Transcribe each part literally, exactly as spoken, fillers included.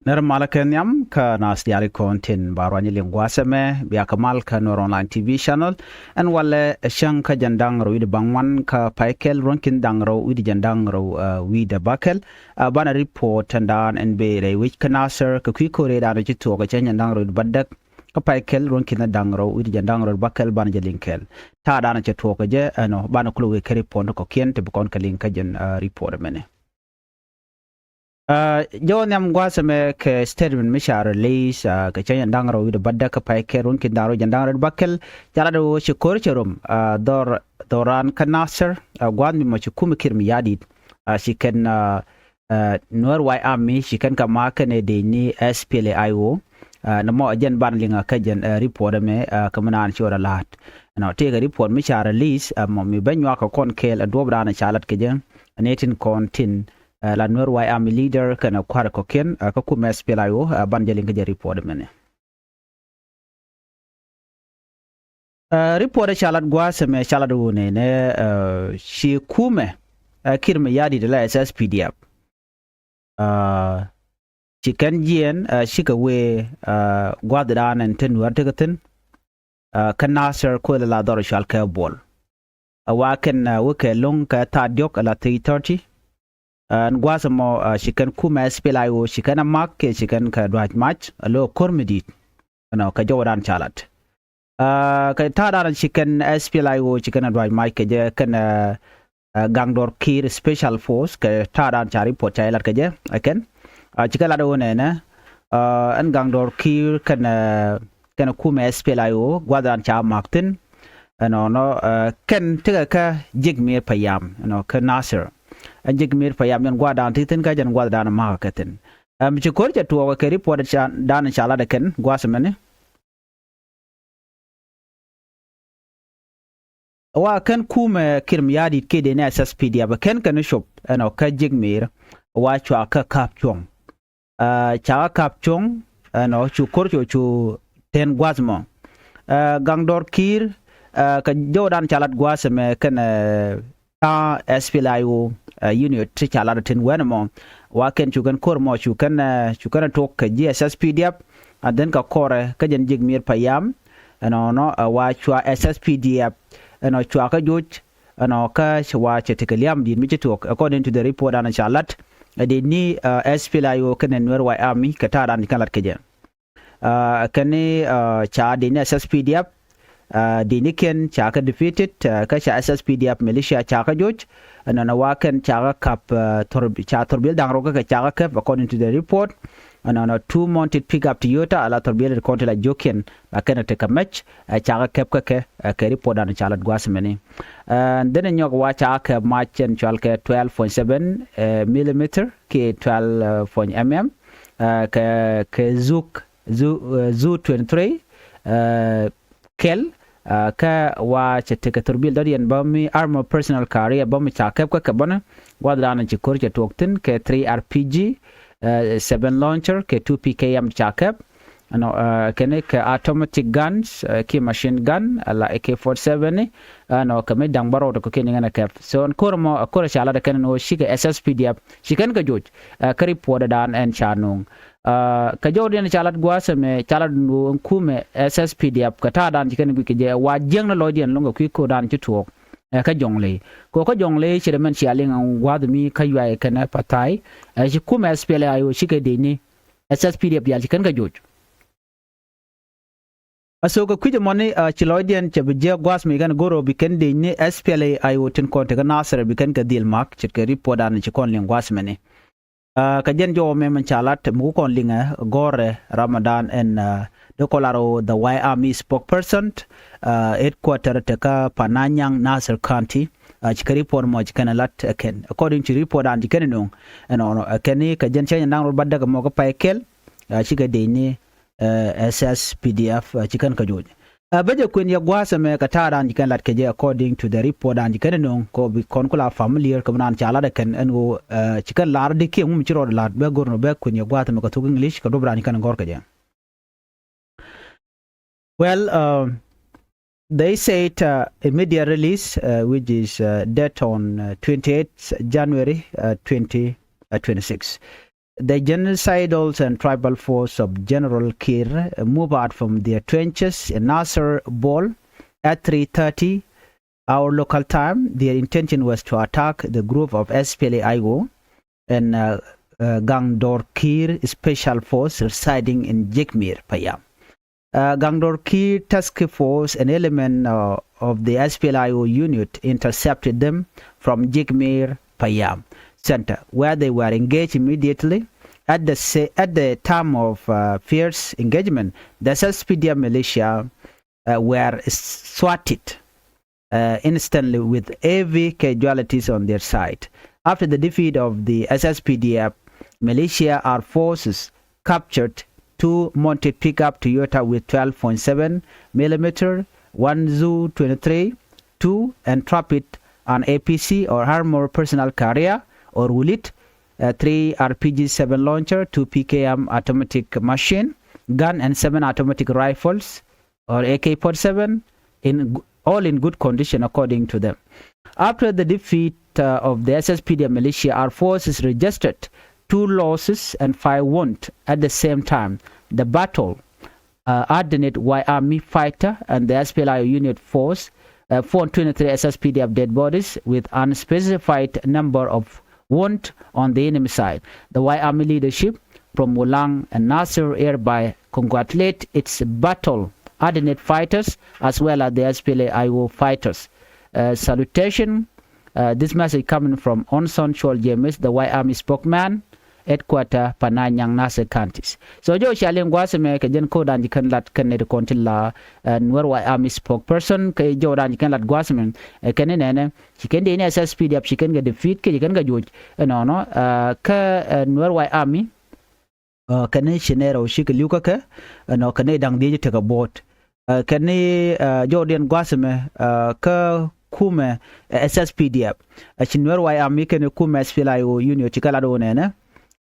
Nɛr malä kɛ nhiam kä naath diaal kɔn tin ba ruany liŋ gua̱a̱th ɛmɛ, bia kɛ mal kä Nuer Online T V channel. Ɛn walɛ cäŋ kä jiɛn da̱ŋ rɛw wi̱cdɛ bäŋuan kä pay kɛl, ruɔ̱n ki̱n da̱ŋ rɛw wi̱cdɛ jiɛn da̱ŋ rɛw, eh, wi̱cdɛ bäkɛl. Eh, banɛ report ɛn daan ɛn bëë rɛy wec kä Nasir kɛ kui̱ ko̱r ëëdan ci tuɔɔk kä cäŋ jiɛn da̱ŋ rɛw wi̱cdɛ bädäk kä pay kɛl, ruɔ̱n ki̱n da̱ŋ rɛw wi̱cdɛ jiɛn da̱ŋ rɛw bäkɛl, banɛ jɛ liŋ kɛɛl. Ta̱a̱ daan cɛ tuɔɔk kɛ jɛ ɛnɔ, banɛ kulɛ wëë kɛ report ni kɔ̱kiɛn ti bi kɔn kɛ liŋ kä jɛn, eh, report ɛmɛnɛ. Ɛ, jɔw nhiam gua̱a̱th ɛmɛ kɛ statement mi ca release, ɛ, kɛ cäŋ jiɛn da̱ŋ rɛw wi̱cdɛ bädäk kä pay kɛl, ruɔ̱n ki̱n da̱ŋ rɛw jiɛn da̱ŋ rɛw bäkɛl. Ca lat ɛ ɣöö ci ko̱r cɛ rom, ɛ, dhɔr, dhɔran kä Nasir, ɛ, gua̱a̱th mi mɔ ci kumɛ Kiir Mayardit, ɛ, ci kɛn, ɛ, ɛ, Nuer White Army ci kɛn kɛ ma̱a̱k kɛnɛ dec ni S P L A I O. Ɛ, nɔmɔ ɛ jɛn ban liŋ kä jɛn, ɛ, report ɛmɛ, ɛ, kɛ mi naan ci ɣöö rɛ la̱a̱t. Ɛnɔ tëëkɛ report mi ca release, ɛ, mɔ mi ben nyuak kɛ kɔn kɛɛl, ɛ, duɔ̱ɔ̱p daan ca lat kɛ jɛ. Ɛ, ni tin kɔn tin, ɛ, la Nuer White Army leader kɛnɛ kua̱r kɔ̱kiɛn, ɛ, kä kumɛ S P L A I O, ɛ, ban jɛ liŋ kä jɛ report ɛmɛnɛ. Ɛ, report ɛ ca lat gua̱a̱th ɛmɛ ca lat ɣöö nɛnɛ, ɛ, ci kumɛ, ɛ, Kiir Mayardit la S S P D F. Ɛ, ci kɛn jiɛɛn, ɛ, cikɛ wee, ɛ, gua̱a̱th daan ɛn te Nuäär tekɛ thi̱n, ɛ, kä Nasir kuël la dhɔr cual kɛ Bol. Ɛ wa kɛn, ɛ, wä kɛ lo̱ŋ kɛ thaa diɔ̱k ala three thirty. Ɛ, ɛn gua̱a̱th ɛmɔ, ɛ, ci kɛn kumɛ S P L A I O ci kɛn ɛ ma̱k kiɛ ci kɛn kɛ dua̱c mac, ɛ, lo̱ ko̱r mi di̱i̱t. Ɛnɔ kɛ jɔwdan ca lat. Ɛ, kɛ ta̱a̱dan ci kɛn S P L A I O ci kɛn ɛ dua̱c mac kɛ jɛ kɛn, ɛ, ɛ, Gaŋ Dɔr Kiir Special Force kɛ ta̱a̱dan ca report ca jɛ lat kɛ jɛ, ɛ, kɛn. Ɛ, ci kɛ lat ɛ ɣöö nɛnɛ, ɛ, ɛn Gaŋ Dɔr Kiir kɛn, ɛ, kɛn kumɛ S P L A I O gua̱thdan ca ma̱k thi̱n. Ɛnɔnɔ, ɛ, kɛn tekɛ kä Jiɛk Miir Payam, ɛnɔ kä Nasir. Ɛn Jiɛk Miir Payam jɛn gua̱thdan ti thi̱n kä jɛn gua̱thdan ma̱k kɛ thi̱n. Ɛm, ci ko̱r cɛ tuɔɔk kɛ report ca, dan ca lat ɛ kɛn gua̱a̱th ɛmɛni. Wa kɛn kumɛ Kiir Mayardit kiɛ dee ni S S P D F kɛn kɛn cop ɛnɔ kä Jiɛk Miir, wa cua kä ka̱p cuɔ̱ŋ. Ɛ, ca kä ka̱p cuɔ̱ŋ, ɛnɔ cu ko̱r cu, cu tɛn gua̱a̱th mɔ. Ɛ, Gaŋ Dɔr Kiir, ɛ, kɛ jɔwdan ca lat gua̱a̱th ɛmɛ kɛn, ɛ, ta̱a̱ S P L A I O, ɛ, unit ti ca lat tin wɛn ɛmɔ. Wa kɛn cu kɛn ko̱r mɔ cu kɛn, ɛ, cu kɛn ɛ tok kɛ ji̱ S S P D F. And then kɛ kɔrɛ kä jɛn Jiɛk Miir Payam, ɛnɔnɔ, ɛ, wa cua S S P D F ɛnɔ cua kä joc, ɛnɔ kä ci wa cɛ tekɛ liam di̱i̱t mi ci tuɔɔk, according to the report dan ca lat. Ɛ, dee ni, ɛ, S P L A I O kɛnɛ Nuer White Army kɛ ta̱a̱ dan ci kɛn lat kɛ jɛ. Ɛ, kɛn ni, ɛ, ca dee ni S S P D F, ɛ, dee ni kɛn ca kɛ defeated, ɛ, kä ca S S P D F militia ca kɛ joc. Ɛnɔnɔ wa kɛn ca kɛ ka̱p, ɛ, thor-, ca thorbil da̱ŋ rɔw kä kɛ ca kɛ kɛp, according to the report. Ɛnɔnɔ two mounted pickup Toyota ala thorbil kɔn ti la jokiɛn la kɛn tekɛ mɛc, ɛ, ca kɛ kɛp kä kɛ, ɛ, kɛ report dan ca lat gua̱a̱th mɛni. Ɛ, dhenɛ nyɔk wa ca kɛ mac cɛn cual kɛ twelve point seven, ɛ, millimeter kiɛ twelve point M M, ɛ, kɛ, kɛ Zuk, Zu, ɛ, Zu twenty three, ɛ, kɛl, ɛ, kä wa cɛ tekɛ thorbil dɔ̱diɛn bä mi armor personnel carrier bä mi ca kɛp kä kɛ bänä. Gua̱th dan ci ko̱r cɛ tuɔɔk thi̱n kɛ three R P G, ɛ, seven launcher kɛ two P K M ca kɛp. Ɛnɔ, ɛ, kɛn kɛ automatic guns, ɛ, kiɛ machine gun, ala A K forty seven ni, ɛnɔ, kɛ mi da̱ŋ bärɔw tɛ kɔ kiɛ ni ŋɛn ɛ kɛp. So ɛn ko̱r mɔ, ɛ, ko̱r ca lat ɛ kɛn ni ɣöö cikɛ S S P D F ci kɛn kɛ joc, ɛ, kä report dan ɛn ca nuŋ. Ɛ, kɛ jɔwdiɛn ca lat gua̱a̱th ɛmɛ, ca lat ni ɣöö ɛn kumɛ S S P D F kɛ ta̱a̱ dan ci kɛn guic kɛ jɛ wa jiäkni lɔcdiɛn lo̱ŋ kɛ kui̱ ko̱r dan ci tuɔɔk, ɛ, kä Jɔŋley. Kɛ ɣöö kä Jɔŋley ci rɛ mɛn cia liŋ ɛn gua̱a̱th mi kä Yuay kɛnɛ Pathai, ɛ, ci kumɛ S P L A I O cikɛ dec ni S S P D F diaal ci kɛn kɛ joc. Ɛ, so kɛ kui̱c ɛmɔni, ɛ, ci lɔcdiɛn cɛ bi jiäk gua̱a̱th mi kɛn go̱r ɔ bi kɛn dec ni S P L A I O tin kɔn tekä Nasir bi kɛn kɛ dhil ma̱k ce̱tkɛ report dan ci kɔn liŋ gua̱a̱th mɛni. Ɛ, kɛ jɛn jɔwä mɛ mɛn ca lat mi ku kɔn liŋɛ gɔ̱rɛ Ramadan ɛn, ɛ, dee kɔ lar ɔ the White Army spokesperson, ɛ, headquarter tekä Pananyaŋ Nasir County, ɛ, ci kɛ report mɔ ci kɛn lat ɛ kɛn. According to report dan ci kɛn nuŋ, ɛnɔnɔ, ɛ, kɛn ni kɛ jɛn cäŋ da̱ŋ rɛw bädäk mɔ kä pay kɛl, ɛ, cikɛ dec ni, ɛ, S S P D F, ɛ, ci kɛn kä joc. Ɛ, bä jɛ kuën yɛ gua̱a̱th ɛmɛ kɛ ta̱a̱ dan ci kɛn lat kɛ jɛ according to the report dan ci kɛn nuŋ kɔ bi kɔn kula familiar kɛ mi naan ca lat ɛ kɛn ɛn ɣöö, ɛ, ci kɛn lar di kiɛ ŋum ci rɔɔd lat bɛ go̱r nɔ bɛ kuën yɛ gua̱a̱th ɛmɛ kɛ thok English kɛ duɔp dan ci kɛn gɔ̱r kɛ jɛ. Well, um, they said, uh, a media release, uh, which is, uh, date on, uh, twenty-eighth January, uh, twenty, uh, twenty-six. The genocidal and tribal force of General Kiir move out from their trenches in Nasir Bol at three thirty our local time. Their intention was to attack the group of S P L A I O and uh, uh, Gangdor Kiir special force residing in Jikmir Payam. Uh, Gangdor Kiir task force, an element uh, of the S P L A I O unit, intercepted them from Jikmir Payam center, where they were engaged immediately. At the, sa- at the time of uh, fierce engagement, the S P D F militia uh, were swatted uh, instantly with heavy casualties on their side. After the defeat of the S S P D F militia, our forces captured two mounted pickup Toyota with twelve point seven millimeter one Zu twenty-three two and trapped an A P C or armor personnel carrier or WLIT, uh, three R P G seven launcher, two P K M automatic machine gun, and seven automatic rifles or A K forty-seven, in, all in good condition according to them. After the defeat uh, of the S S P D F militia, our forces registered two losses and five wounds. At the same time, the battle uh, hardened White Army fighter and the S P L A I O unit force uh, found twenty-three S S P D F dead bodies with unspecified number of wound on the enemy side. The White Army leadership from Wulang and Nasir hereby congratulate its battle hardened fighters as well as the S P L A I O fighters. Uh, salutation. Uh, this message coming from Onson Chol James, the White Army spokesman, headquarter Pananyang Nasir counties. So jɔw cia liŋ gua̱a̱th ɛmɛ kɛ jɛn ko̱o̱dan ci kɛn lat kɛn nɛy ti kɔn ti la uh, Nuer White Army spokesperson kɛ jɔwdan ci kɛn lat gua̱a̱th ɛmɛ uh, kɛn ni nɛnɛ ci kɛn dee ni S S P D F ci kɛn kɛ defeat kɛ ci kɛn kɛ juɔc ɛnɔnɔ uh, kä uh, Nuer White Army uh, kɛn ni ci nɛy rɛw ci kɛ li̱w kä kɛ ɛnɔ kɛn ni da̱ŋ dhiec tekɛ bo̱o̱t uh, kɛn ni uh, jɔwdiɛn gua̱a̱th ɛmɛ uh, kä kumɛ uh, S S P D F uh, ci Nuer White Army kɛn ni kumɛ S P L A I O unit ci kɛ lat wä nɛnɛ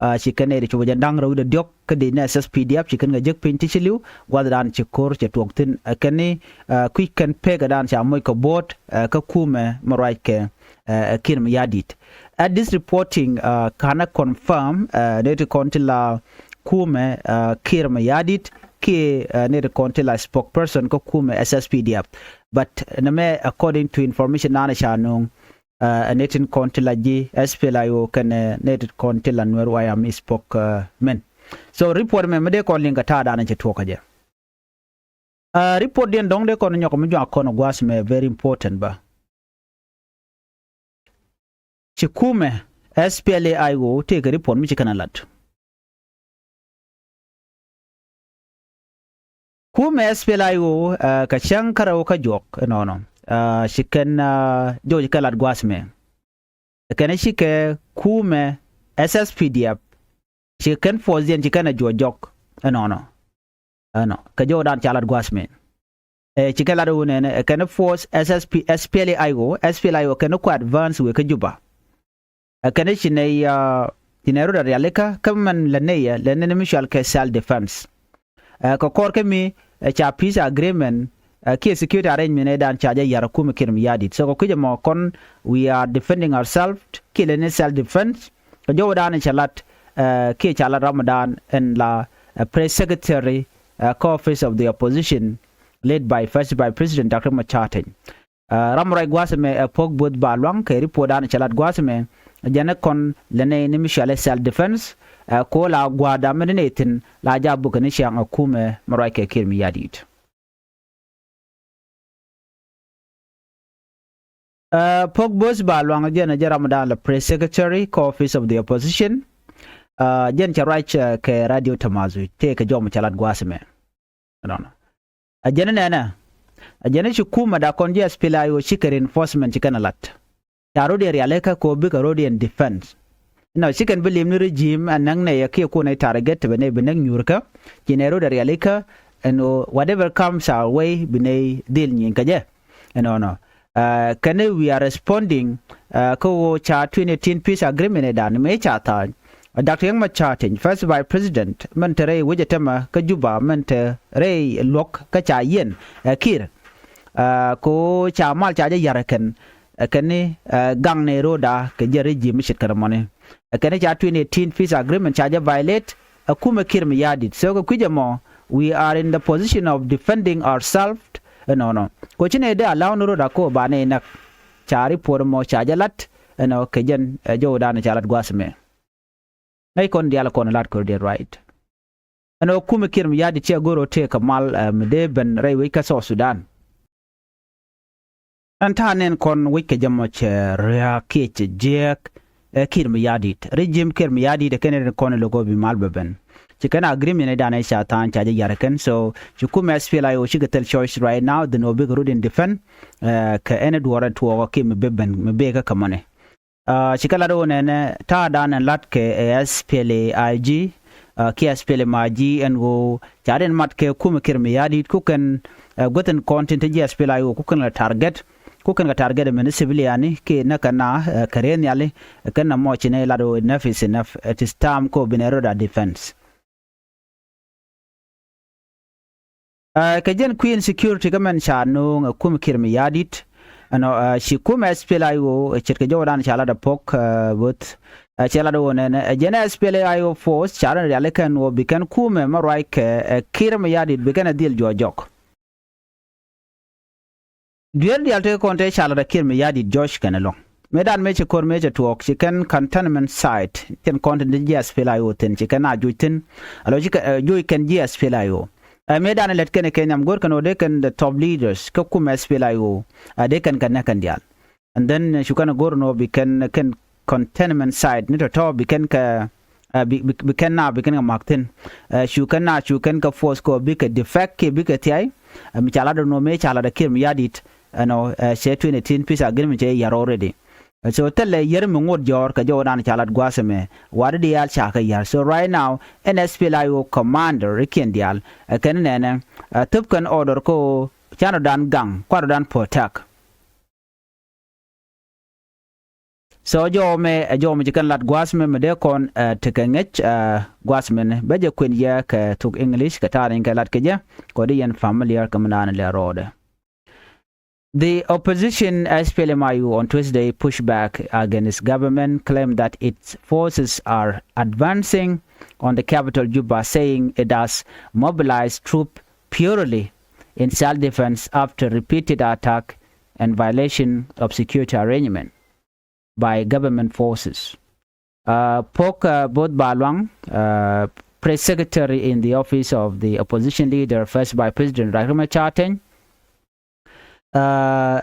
uh, ci kɛn nɛy ti copɛ jɛn da̱ŋ rɛw wi̱cdɛ diɔ̱k kä dec ni S S P D F ci kɛn kɛ jek piny ti ci li̱w gua̱thdan ci ko̱r cɛ tuɔɔk thi̱n uh, kɛn ni uh, kui̱c kɛn pekɛ dan ca moc kɛ bo̱o̱t uh, kä kumɛ mɛ ruac kɛ uh, Kiir Mayardit. At this reporting uh, cannot confirm uh, nɛy ti kɔn ti la kumɛ uh, Kiir Mayardit kiɛ uh, nɛy ti kɔn ti la spokesperson kä kumɛ S S P D F. But nɛmɛ according to information nanɛ ca nuŋ uh, nɛy tin kɔn ti la ji̱ S P L A I O kɛnɛ nɛy tin kɔn ti la Nuer White Army spokesman. So report mɛ mi dee kɔn liŋ kɛ ta̱a̱ danɛ cɛ tuɔɔk kɛ jɛ. Uh, report diɛn dɔ̱ŋ dee kɔn nyɔk mi juaŋ kɔn gua̱a̱th mɛ very important bä. Ci kumɛ S P L A I O tëëkɛ report mi ci kɛn a lat. Kumɛ S P L A I O uh, kɛ cäŋ kärɛw kä juɔk ɛnɔnɔ uh, ci kɛn uh, jɔw ci kɛn lat gua̱a̱th mɛ. Kɛn cikɛ kumɛ S S P D F ci kɛn force diɛn ci kɛn a juɔc jɔk ɛnɔnɔ. Ɛnɔ kɛ jɔwdan ca lat gua̱a̱th mɛ. Ɛ ci kɛn lat wun ɛnɛ ɛ kɛn force S S P, S P L A I O, S P L A I O kɛn ku advance wee kä Juba. Ɛ kɛn ci nɛy uh, ci nɛy rot a rialikä kä mɛn lɛ nɛy ɛ lɛ nɛn mi cual kɛ self defense. Ɛ kɛ kɔr kä mi ɛ ca peace agreement ɛ kiɛ security arrangement ɛ dan ca jɛ yar kum Kiir Mayardit. So kɛ kui̱c ɛmɔ kɔn we are defending ourselves kiɛ lɛ ni self defense. Kɛ jɔwdan cɛ lat ɛ kiɛ ca lat ramdan ɛn la ɛ press secretary ɛ kä office of the opposition led by first vice president Doctor Machar Teny. Uh, ram ruac gua̱a̱th ɛmɛ ɛ Puɔ̱k Bo̱th Ba Luaŋ kɛ report an cɛ lat gua̱a̱th ɛmɛ jɛn ɛ kɔn lɛ nɛy ni mi cualɛ self defense ɛ ko̱ la gua̱a̱th dam ni nɛy thi̱n la jaak bukɛ ni ciaŋ ɛ kumɛ mɛ ruac kɛ Kiir Mayardit. Uh, Puɔ̱k Bo̱th Ba Luaŋ jɛn ɛ jɛ ramdan la press secretary kä office of the opposition. Uh, jɛn cɛ ruac uh, kɛ radio Tamazu tëë kɛ jɔm cɛ lat gua̱a̱th ɛmɛ. Ɛnɔnɔ. A jɛn nɛnɛ a jɛn ci kumɛ da kɔn ji̱ S P L A I O cikɛ reinforcement ci kɛn a lat. Ca road yɛn rialikä kɛ ɣöö bikɛ road yɛn defense. Inɔ cikɛn bi lim ni regime a näk nɛy a kiɛ kun a target ti bɛ nɛy bi näk nyuurkä. Ci nɛy road yɛn rialikä ɛn ɣöö whatever comes our way bi nɛy dhil nyieny kä jɛ. Ɛnɔnɔ. Uh, kɛn we are responding uh, kä ɣöö ca twenty eighteen peace agreement ɛ dan mëë ca tha̱a̱ny. Doctor Riek Machar Teny, first vice president, mɛn te rɛy wec ɛ tämɛ kä Juba, mɛn te rɛy luɔ̱k kä ca yiɛn ɛ Kiir. Uh, kɛ ɣöö ca mal ca jɛ yar ɛ kɛn ɛ kɛn ni uh, gaŋ ni roda kɛ jɛ regime mi ce̱tkɛ rɛ mɔni. Ɛ kɛn ca twenty eighteen peace agreement ca jɛ violate ɛ kumɛ Kiir Mayardit. So kɛ kui̱c ɛmɔ, we are in the position of defending ourselves. Ɛnɔnɔ kɛ ɣöö ci nɛy dee allow ni rot a kɛ ɣöö ba nɛy näk. Ca report ɛmɔ ca jɛ lat ɛnɔ kɛ jɛn ɛ jɔwdan ca lat gua̱a̱th ɛmɛ. Nɛy kɔn diaal kɔn lat kɛ ɣöö diɛt right. Ɛn ɣöö kumɛ Kiir Mayardit cɛ go̱r ɣöö tëëkɛ mal ɛ mi dee ben rɛy wec kä South Sudan. Ɛn ta̱a̱ nɛn kɔn wec kɛ jɛ mɔ cɛ ria̱a̱k kiɛ cɛ jiääk ɛ Kiir Mayardit. Regime Kiir Mayardit ɛ kɛn rin kɔn ɛ lo̱k ɣöö bi mal bɛ ben. Ci kɛn agreement ɛ danɛ ca tha̱a̱ŋ ca jɛ ya̱r ɛ kɛn. So ci kumɛ SPLA-IO cikɛ thil choice right now dhin ɣöö bikɛ rut in defend ɛ kɛ ɛn ɛ duɔ̱ɔ̱r ɛ tuɔɔk ɛ kiɛ mi bɛ ben mi bɛ kä kɛ mɔnɛ. Aa, ci kɛ lat ɣöö nɛnɛ ta̱a̱dan ɛn lat kɛ ɛ SPLA-IG, aa, kiɛ SPLM-IG ɛn ɣöö ca rin mat kɛ kumɛ Kiir Mayardit ku kɛn, ɛ, guäth in kɔn tin te ji̱ SPLA-IO ku kɛn kɛ target, ku kɛn kɛ target ɛmɛn civilian-ni kiɛ näk kɛ na, ɛ, kɛ rɛy nhiali, ɛ, kɛn na mɔ ci nɛy lat ɣöö enough is enough, it is time kɛ ɣöö bi nɛy rot a defense. Ɛ, kɛ jɛn kui̱ insecurity kä mɛn ca nööŋ ɛ kumɛ Kiir Mayardit. Ɛnɔ, ɛ, ci kumɛ SPLA-IO ɛ ce̱tkɛ jɔwdan ca lat ɛ puɔ̱k, ɛ, bo̱th. Ɛ, cɛ lat ɛ ɣöö nɛnɛ ɛ jɛn SPLA-IO force ca rɔ rialikä ɛn ɣöö bi kɛn kumɛ mɛ ruac kɛ ɛ Kiir Mayardit bi kɛn ɛ dhil juɔc jɔk. Duel diaal tekɛ kɔn te ca lat ɛ Kiir Mayardit jɔc kɛn ɛlɔ̱ŋ. Mëëdan mëë cɛ ko̱r mëë cɛ tuɔɔk ci kɛn cantonment site tin kɔn tin te ji̱ SPLA-IO thi̱n ci kɛn a juc thi̱n. Alo ci kɛ, ɛ, juc kɛn ji̱ SPLA-IO. Ɛ, mëëdan lät kɛn kɛ nhiam go̱r kɛn ɣöö dee kɛn the top leaders kä kumɛ SPLA-IO. Ɛ, dee kɛn kɛ näk kɛn diaal. And then, ɛ, cu kɛn go̱r ɛn ɣöö bi kɛn, kɛn cantonment site ni tɔ̱tɔ̱ bi kɛn kɛ, ɛ, bi, bi, bi kɛn na bi kɛn kɛ ma̱k thi̱n. Ɛ, cu kɛn na cu kɛn kɛ force kɛ ɣöö bikɛ defect kiɛ bikɛ thiay. Ɛ, mi ca lat ɛn ɣöö mëë ca lat ɛ Kiir Mayardit ɛnɔ, ɛ, cɛ twenty eighteen peace agreement cɛ ya̱r already. Ɛ, so thilɛ yier mi ŋot jɔ̱ɔ̱r kɛ jɔwdan ca lat gua̱a̱th ɛmɛ. Wa̱r diaal ca kɛ ya̱r. So right now ɛn SPLA-IO commander rikiɛn diaal ɛ kɛn nɛnɛ, ɛ, thöp kɛn order kɛ ɣöö canɛ rɔ̱dan gaŋ kua̱r rɔ̱dan protect. So jɔw mɛ ɛ jɔw mɛ ci kɛn lat gua̱a̱th mɛ mɛ dee kɔn, ɛ, tekɛ ŋäc, ɛ, gua̱a̱th mɛn bɛ jɛ kuën yɛ kɛ thok English kɛ ta̱a̱ ni kɛ lat kɛ jɛ kɛ ɣöö dee yɛn familiar kɛ mi naan lɛ rɔɔdɛ. The opposition SPLM-IO on Tuesday pushed back against government claim that its forces are advancing on the capital Juba, saying it has mobilized troops purely in self-defense after repeated attack and violation of security arrangement by government forces. Uh, Puɔk, uh, Both Baluang, uh, press secretary in the office of the opposition leader, First Vice President Riek Machar Teny, uh,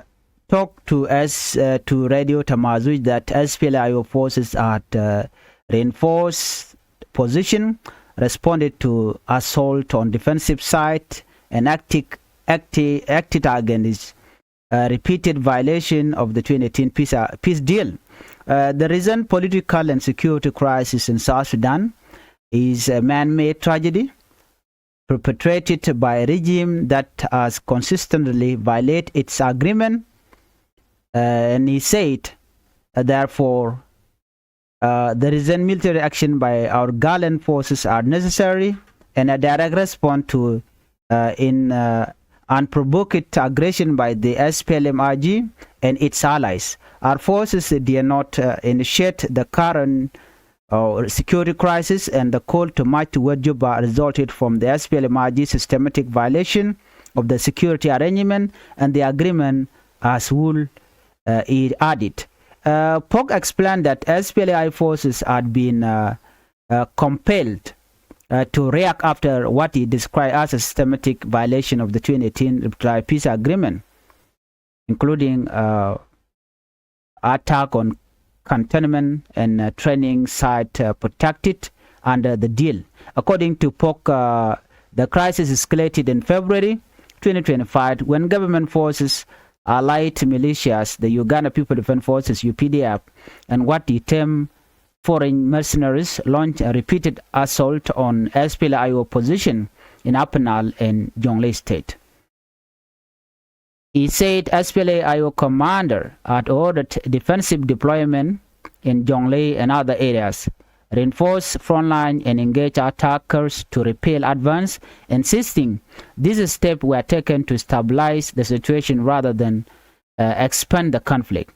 talked to us, uh, to Radio Tamazuj that SPLA-IO forces had, uh, reinforced position, responded to assault on defensive site, and acti-, acti-, acted against, uh, repeated violation of the twenty eighteen peace, uh, peace deal. Uh, the recent political and security crisis in South Sudan is a man-made tragedy perpetrated by a regime that has consistently violated its agreement. Uh, and he said, uh, therefore, uh, the recent military action by our gallant forces are necessary and a direct response to, uh, in, uh, unprovoked aggression by the SPLM-IG and its allies. Our forces did not, uh, initiate the current uh, security crisis, and the call to march toward Juba resulted from the SPLM-IG systematic violation of the security arrangement and the agreement as whole, uh, he added. Uh, Puɔk explained that SPLA-I forces had been, uh, uh, compelled, uh, to react after what he described as a systematic violation of the twenty eighteen Pretoria peace agreement, including, uh, attack on cantonment and, uh, training site, uh, protected under the deal. According to Puɔk, uh, the crisis escalated in February twenty twenty-five when government forces, allied militias, the Uganda People Defense Forces, U P D F, and what he termed foreign mercenaries launched a repeated assault on SPLA-IO position in Upper Nile and Jonglei State. He said SPLA-IO commander had ordered defensive deployment in Jonglei and other areas, reinforce frontline and engage attackers to repel advance, insisting these steps were taken to stabilize the situation rather than, uh, expand the conflict.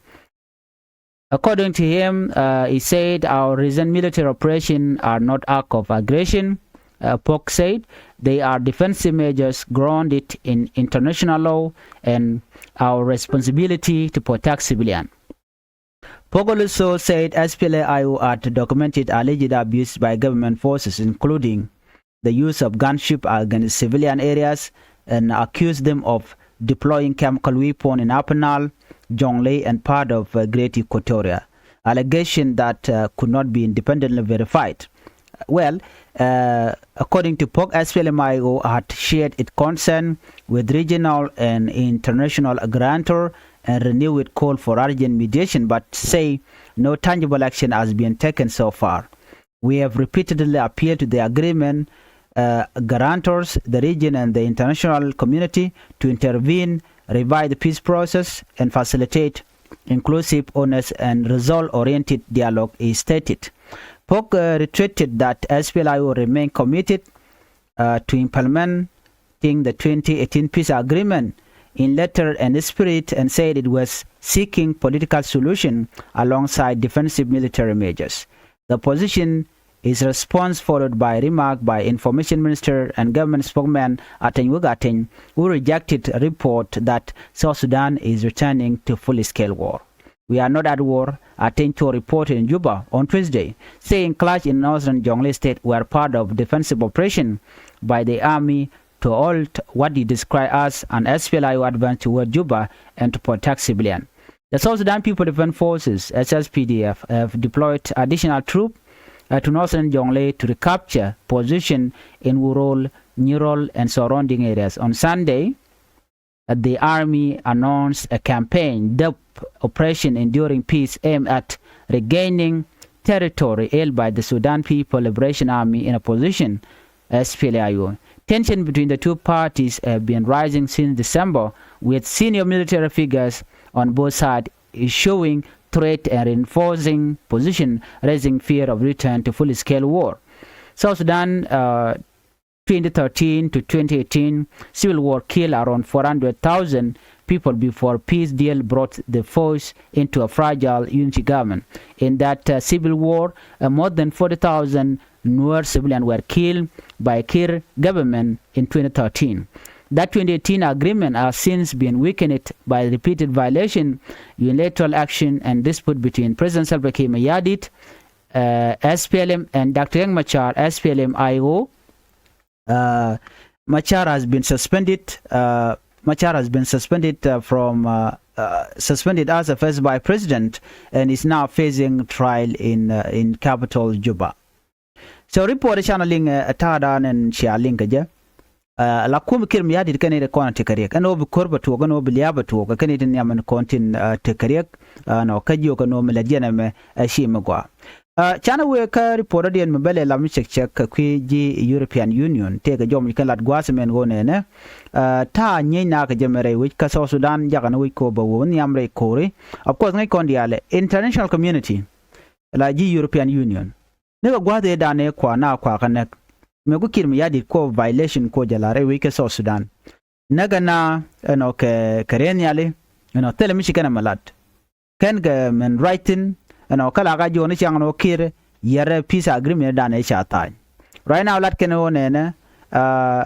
According to him, uh, he said, "Our recent military operations are not act of aggression." Uh, Puok said, "They are defensive measures grounded in international law and our responsibility to protect civilian." Puok also said S P L A I O had documented alleged abuse by government forces, including the use of gunship against civilian areas, and accused them of deploying chemical weapon in Upper Nile, Jonglei, and part of, uh, Great Equatoria, allegation that, uh, could not be independently verified. Well, uh, according to Puok, S P L M I O had shared its concern with regional and international guarantor and renewed its call for urgent mediation, but say no tangible action has been taken so far. "We have repeatedly appealed to the agreement, uh, guarantors, the region and the international community to intervene, revive the peace process and facilitate inclusive, honest and result-oriented dialogue," he stated. Puok, uh, reiterated that S P L A I O remain committed, uh, to implementing the twenty eighteen peace agreement in letter and spirit and said it was seeking political solution alongside defensive military measures. The position is response followed by remark by Information Minister and Government Spokesman Ateny Wek Ateny, who rejected a report that South Sudan is returning to full-scale war. "We are not at war," Ateny told reporters in Juba on Tuesday, saying clash in northern Jonglei State were part of defensive operation by the army to halt what he described as an S P L A I O advance toward Juba and to protect civilian. The South Sudan People Defense Forces, S S P D F, have deployed additional troops, uh, to northern Jonglei to recapture position in Wurol, Nyirol, and surrounding areas. On Sunday, uh, the army announced a campaign dubbed Operation Enduring Peace, aimed at regaining territory held by the Sudan People Liberation Army in opposition, S P L A I O. Tension between the two parties have been rising since December, with senior military figures on both sides issuing threat and reinforcing position, raising fear of return to full-scale war. South Sudan, uh, twenty thirteen to twenty eighteen civil war killed around four hundred thousand people before peace deal brought the force into a fragile unity government. In that, uh, civil war, uh, more than forty thousand Nuer civilians were killed by Kiir government in twenty thirteen. That twenty eighteen agreement has since been weakened by repeated violation, unilateral action, and dispute between President Salva Kiir Mayardit, uh, S P L M, and Doctor Riek Machar, S P L M I O. Uh, Machar has been suspended. Uh, Machar has been suspended, uh, from, uh, uh, suspended as a first vice president and is now facing trial in, uh, in capital Juba. So report canɛ liŋ, uh, ta̱a̱ da̱a̱n ɛn cia liŋ kɛ jɛ. Uh, la kum Kiir Mayardit kɛn i̱ rɛ kɔn a tekɛ riɛk ɛn ɣöö bi ko̱r bɛ tuɔɔk ɛn ɣöö bi lia̱a̱ bɛ tuɔɔk kɛ kɛn i̱ ti nhiam ɛn kɔn tin, uh, tekɛ riɛk. Uh, nɔ kä jiök ɛn ɣöö mi lɛ jiɛn ɛmɛ, uh, ɛ ci mi gɔaa. Uh, canɛ wëë kä report ɔ diɛn mi bɛ lɛ lam cɛk cɛk kɛ kui̱ ji̱ European Union tëëkɛ jɔm kɛn lat gua̱a̱th mɛn ɣöö nɛnɛ, uh, ta̱a̱ nyieny nakä jɛ mɛ rɛy wec kä South Sudan jakä ni wec kɛ ɣöö bɛ wä nhiam rɛy ko̱ri. Of course ŋäc kɔn diaalɛ international community la ji̱ European Union. Nikɛ gua̱a̱th ëë danɛ kua na kua kä näk. Mëë ku Kiir Mayardit kuɔ violation kuɔ jɛ la̱r ɛ wec kä South Sudan. Näk ɛ na ɛnɔ kɛ, kɛ rɛy nhiali ɛnɔ thilɛ mi ci kɛn ɛmɛ lat. Kɛn kɛ min ruac thi̱n ɛnɔ kä la ka jiɔni ciaŋ ɛnɔ Kiir yɛrɛ peace agreement danɛ ca tha̱a̱ny. Right now lat kɛn ɣöö nɛnɛ, uh,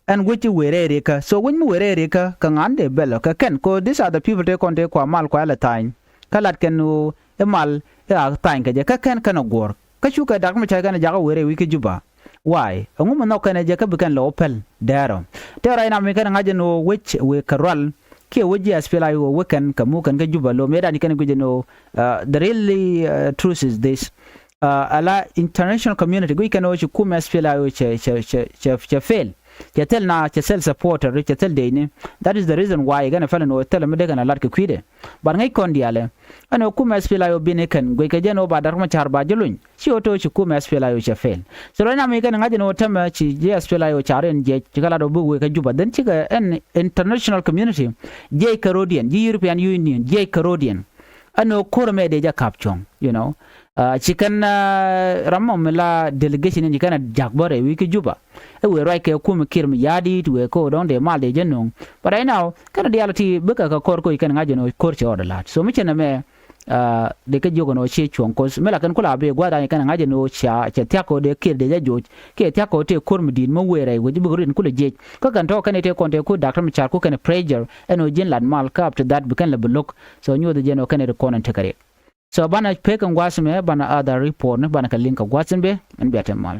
ɛn wec i̱ wëë rɛy rikä. So wec mi wëë rɛy rikä kɛ ŋa̱n dee bɛl ɔ kɛ kɛn, 'cause these are the people tëë kɔn tëë kua mal kua ɛlɛ tha̱a̱ny. Kä lat kɛn ɣöö i̱ mal i̱ a tha̱a̱ny kɛ jɛ kä kɛn kɛn ɛ guɔ̱ɔ̱r. Kä cukɛ Dak Machar kɛn ɛ jakä wëë rɛy wec kä Juba. Why? Ɛŋu mi nhɔk kɛn ɛ jɛ kä bi kɛn lɛ wä pɛl dɛɛr ɔ. Tëë right now mi kɛn ɛ ŋa̱c ɛn ɣöö wec wëë kɛ rual kiɛ wec ji̱ S P L A I O wec kɛn kɛ muk kɛn kä Juba lo̱o̱m yɛ dan kɛn ɛ guic ɛn ɣöö, uh, the really, uh, truth is this. Uh, ala international community guic kɛn ɣöö ci kum S P L A I O cɛ, cɛ, cɛ, cɛ, cɛ fail. Cɛ thil na, cɛ thil supporter, cɛ thil decni. That is the reason why kɛn ɛ pɛl ɛn ɣöö thil mi dee kɛn ɛ lat kɛ kui̱dɛ. But ŋäc kɔn diaalɛ ɛn ɣöö kum S P L A I O bini kɛn guic kɛ jɛ ɛn ɣöö ba Dak Machar ba ji̱ luny. Ci ɣöö to̱ ci kum S P L A I O cɛ fail. So right now mi kɛn ŋa̱c ɛn ɣöö tämɛ ci ji̱ S P L A I O ca rɔ ɛn jiɛc ci kɛ lat ɣöö bi wëë kɛ Juba. Then cikɛ ɛn international community jiɛc kɛ rɔ̱diɛn, ji̱ European Union jiɛc kɛ rɔ̱diɛn. Ɛn ɣöö ko̱r ɛmɛ dee jɛ ka̱p cuɔ̱ŋ, you know. Uh, ci kɛn, uh, ram mɔ mi la delegation in ci kɛn a ja̱k bä rɛy wec kä Juba. Ɛ wëë ruac kɛ kum Kiir Mayardit wëë ko̱r dɔ̱ŋ dee mal dee jɛ nöŋ. But right now kɛn diaal ti bikɛ kɛ ko̱r koc kɛn ŋa̱c ɛn ɣöö ko̱r cɛ ɣɔt ɛ la̱t. So mi cɛ nɛmɛ, Dee kä jiök ɛn ɣöö ciɛ cuɔ̱ŋ koth mi la kɛn kula bi gua̱a̱th an kɛn ŋa̱c ɛn ɣöö cia cɛ thia̱k kɛ ɣöö dee kir dee jɛ joc kiɛ thia̱k kɛ ɣöö tëë ko̱r mi di̱i̱t mi wëë rɛy wec bi kɛ rit in kulɛ jiec. Kä kɛn tɔ̱ kɛn i̱ tëë kɔn tëë ku Doctor Machar ku kɛn pressure ɛn ɣöö ji̱n lat mal kä up to that bi kɛn lɛ bi lo̱k. So nyuɔth jɛn ɣöö kɛn i̱ ri kɔn in tekɛ riɛk. So banɛ pek in gua̱a̱th mɛ banɛ other report ni banɛ kɛ liŋ kɛ gua̱a̱th in bɛ in bia te mal.